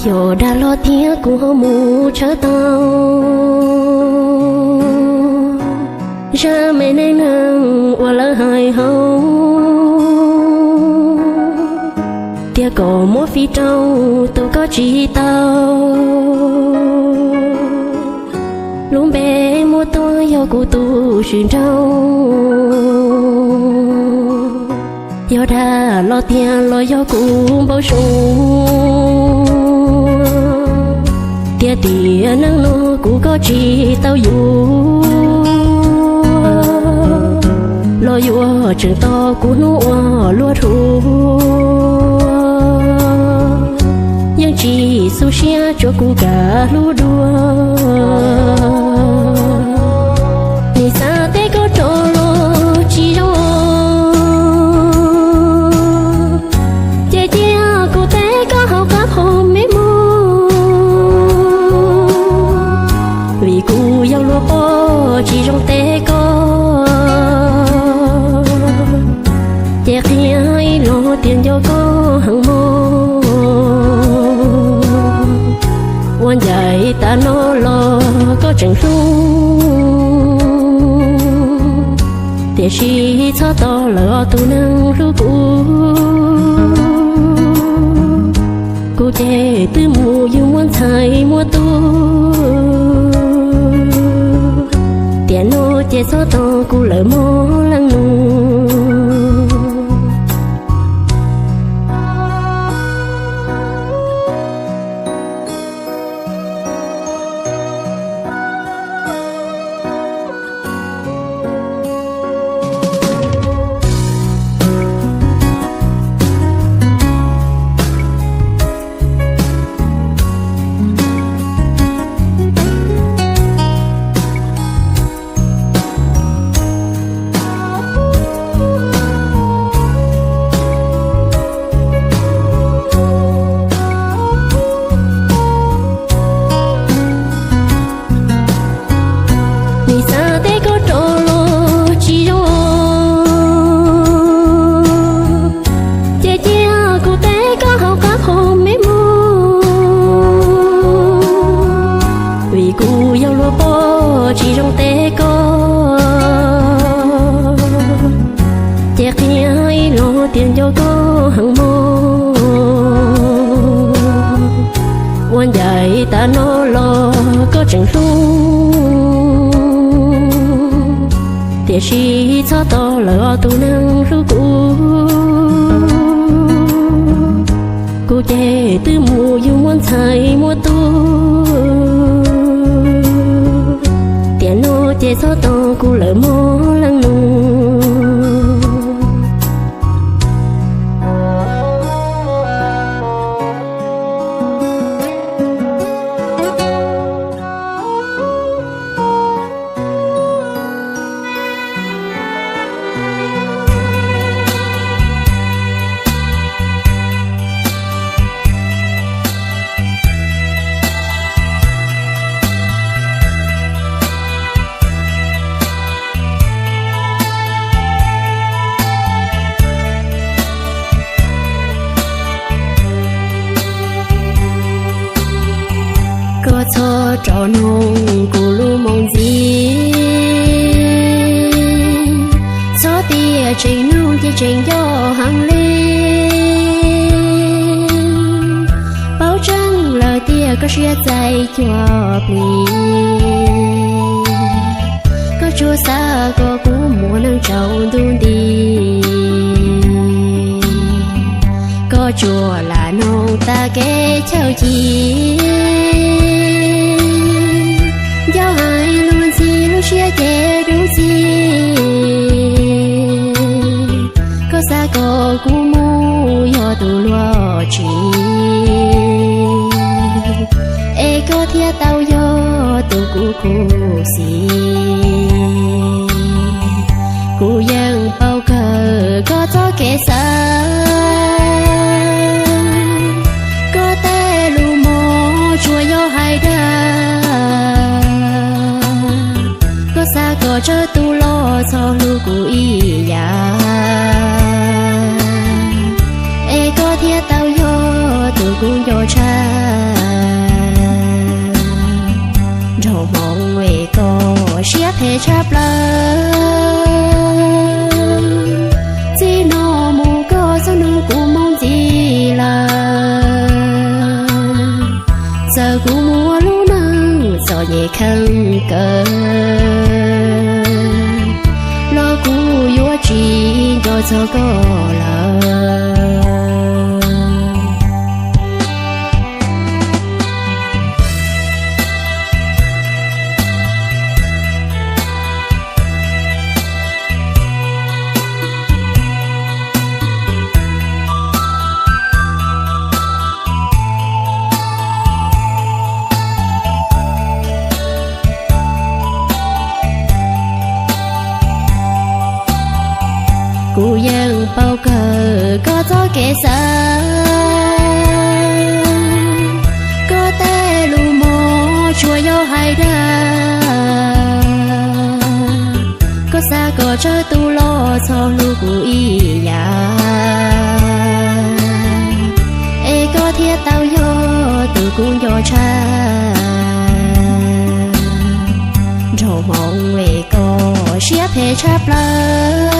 Yog dag los tiag kuv ho mus tshawb tau zaj me neej neeg uas lawv hais hauv, tias kom muab fij rau tus koj tsis tau. Lub npe muab tuaj yog kuv tus swm nraug, yog dag los tiag los yog kuv npau suav, tias tiam neej no kuv koj tsis tau yuav, los yuav tseem tos kuv hnub uas luag dhuav, yeej tsis xu siab tsuav kuv kav hlub dua. Nim xav teb koj rov los tsis zoo, ces cia kuv teb koj hauv qab hauv me mug, vim kuv yog luag poj tsis zoo teb koj, ces qhia ib los tias nco koj heev mog. Ua ncaim tas no los koj tseem hlub, tiam sis txhob tos lawm os tus neeg hlub kuv. Kuv ces twb mus yug muaj ntxhais muaj tub, tiam no ces txhob tos kuv lawm mog leej nus. Nim xav teb koj rov los tsis zoo, ces cia kuv teb koj hauv qab hauv me mug, vim kuv yog luag poj tsis zoo teb koj, ces qhia ib los tias nco koj heev mog. Ua ncaim tas no los koj tseem hlub, tiam sis txhob tos lawm os tus neeg hlub kuv. Kuv ces twb mus yug muaj ntxhais muaj tub, tiam no ces txhob tos kuv lawm mog leej nus. Koj txhob rov noog kuv lub moo ntxiv, txhob tias tseem noog ces tseem nco heev li. Paub tseeb lawm tias koj siab txais cuag plis, koj tsuas xav kom kuv muaj neej tsaus ntuj nti. Koj tsuas lam noog tag kev chaw ci, nco hais lub ntxhi lub siab ces dub txig. Koj xav kom kuv mus yog tus luag tsim, es koj thiaj tau yog tus kuv khuv xim. Kuv yeej paub kawg koj txoj kev xav, koj tej lus mob tsuas yog hais dag. Koj xav kom tsawg tus los txhob hlub kuv ib yam, es koj thiaj tau yog tus kuv nco tshaj. Txawm kuv muaj lub neej txom nyem kheej kawg los kuv yuav tsis nco txog koj lawm. Kuv yeej paub kawg koj txoj kev xav, koj tej lus mob tsuas yog hais dag. Koj xav kom tsawg tus los txhob hlub kuv ib yam, es koj thiaj tau yog tus kuv nco tshaj. Nraug Hmoob es koj siab phem tshaj plaws,